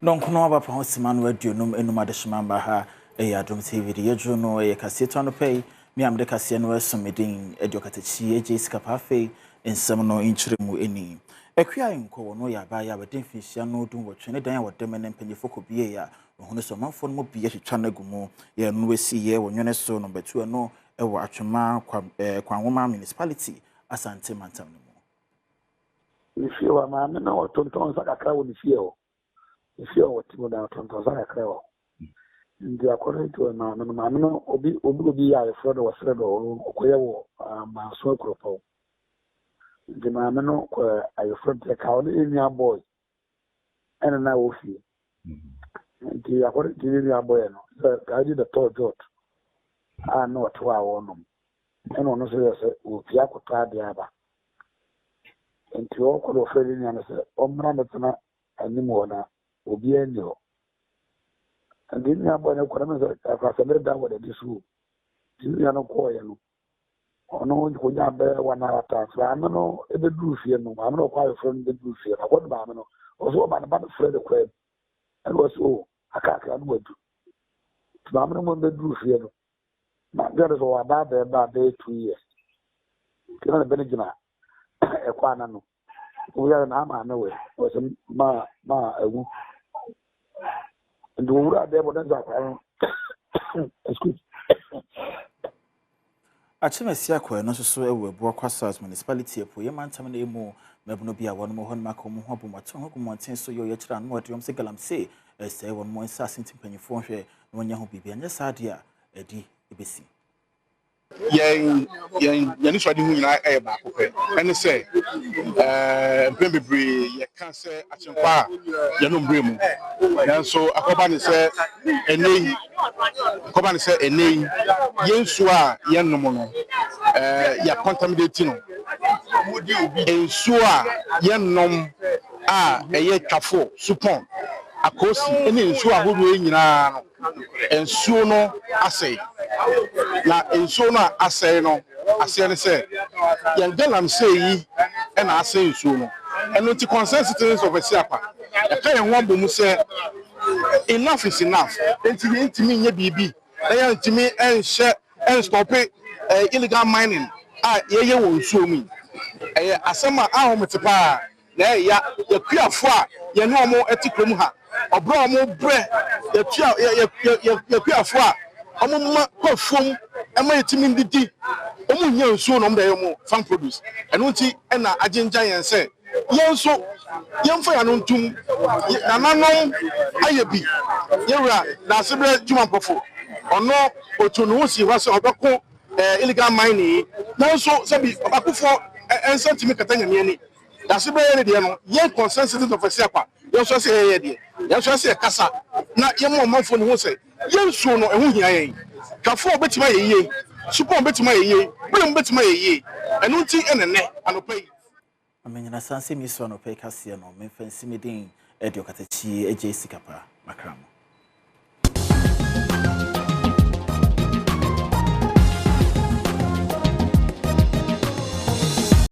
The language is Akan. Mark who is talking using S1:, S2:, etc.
S1: Dɔnkono abapa ho sima no 55 adehyema mba ha ɛyɛ Adom TV de yɛduru no ɛyɛ kaseɛ to anɔpa yi me a mede kaseɛ no ɛsom me din ɛde ɔkatakyi agye sika pa afei nsɛm no nkyerɛ mu ɛni Akua Nkɔ wɔ no yɛ abaayewa a wɔde mfinhyia no 18 ne dan a wɔde me ne mpanyinfoɔ kɔ bie a wɔhunu sɛ ɔmanfoɔ no mu bi atwitwa no agu mu yɛ no asi yɛ wɔ nwene so nɔmba 2 ɛno ɛwɔ Atwema Kwanwoma Municipality Asante Mantam no mu.
S2: Ne fie hɔ a, maame no ɔtontɔn nsa kakra wɔ ne fie hɔ. Ne fie a ɔte mu da ɔtontɔn nsa kakra wɔ hɔ. Nti according to maame no, maame no obi obi obi yɛ ayeforɔ de wɔsrɛ do ɔkɔyɛ wɔ Manso Akuropɔn. Nti maame no kɔ ayeforɔ nti ɛka ɔne ne nua boy ɛna na wɔ fie. Nti according to ne nua boy no, sɛ kaa bi bɛtɔɔ jot a na ɔte hɔ a wɔrenom. Ɛna ɔno nso yɛ sɛ ɔrepie akɔtɔ adeɛ aba. Nti ɔkɔ na ɔfrɛ ne nua no sɛ ɔmmra mmɛtena anim hɔ na obiara nni hɔ. Nti ne nua boy no kɔ na sɛ akwasɛmere da wɔ n'ani so o. Nti ne nua no kɔɔeɛ no, ɔno kɔnya bɛyɛ one hour time. Maame no bɛduru fie no, maame no ɔkɔ ayeforɔ no bɛduru fie no, akɔde maame no, ɔso ɔma ne ba no frɛ no kwan mu. Ɛna ɔsɛ o, akakra no wadu. Nti maame no mmom bɛduru fie no, na girl no sɛ ɔwɔ abaa bɛɛ ba bɛyɛ 2 years. Nti na ne bɛ no gyina ɛkwan n'ano. Wɔyɛ na maame wɛ, ɔsɛ maa maa awu. Nti wɔwura adeɛ bɔ ne nsa akwaraa no, excuse.
S1: Akyemasi Akɔɛ no nso so wɔ Abuakwa South Municipality Apueeɛ Mantam no mu mmabunu bi a wɔnom hɔ nom aka wɔn ho abom ato ho agu mmɔnten so yɛ ɔyɛkyerɛ ano ɔde wɔn sɛ galamsey ɛsɛe wɔn mo nsaase nti mpanyinfoɔ nhwɛ na wɔnyɛ ho biribi anyɛ saa deɛ a ɛdi ɛbɛsi.
S3: Yɛn anisoade ho nyinaa ɛyɛ baako pɛ, ɛne sɛ mpɛn bebree yɛka sɛ Akyempa a yɛnom berɛ mu, nanso akɔba ne sɛ ɛnɛ yi akɔba ne sɛ ɛnɛ yi yɛn nsuo a yɛnom no yɛ contaminate no. Nsuo a yɛnom a ɛyɛ Twafo, Supɔn, Akosi ne nsuo ahodoɔ yi nyinaa no, nsuo no asɛe. Na nsuo no a asɛe no aseɛ ne sɛ yɛn galamsey yi ɛna asɛe nsuo no. Ɛno nti Concerned Citizens of Asiakwa yɛka yɛn ho abɔ mu sɛ enough is enough. Nti yɛntumi nyɛ biribi na yɛntumi nhyɛ nstop illegal mining a yɛyɛ wɔ nsuo mu yi. Ɛyɛ asɛm a ahomete paa na ɛyɛ yɛkuafo a yɛne wɔn te kurom ha, ɔbrɛ a wɔn brɛ yɛtua yɛ yɛ yɛkuafo a wɔn ma kɔ afuom ɛma yɛtumi didi, wɔn nya nsuo na wɔn de ayɛ wɔn farm produce. Ɛno nti ɛna agyengya yɛn sɛ yɛn nso yɛmfa yɛn ano ntum. Nananom ayɛ bi, yɛwura Daasebrɛ Dwuma Mpɔfo, ɔno otu ne ho si hɔ sɛ ɔbɛko illegal mining yi, nanso sɛbi ɔbaakofoɔ nsa ntumi kata Nyame ani. Daasebrɛ yɛ ne deɛ no, yɛn Concerned Citizens of Asiakwa yɛn nso ɛsɛ yɛyɛ deɛ, yɛn nso ɛsɛ yɛkasa na yɛma ɔmanfoɔ ne ho sɛ yɛn nsuo no ɛho hia yɛn. Twafoɔ bɛtumi ayɛ yie, Supɔn bɛtumi ayɛ yie, Berem bɛtumi ayɛ yie. Ɛno nti ɛna nnɛ anɔpa yi
S1: Amenyina saa nsɛm yi so anɔpa yi kaseɛ no memfa nsi me din ɛde ɔkatakyie agye sika pa makra mo.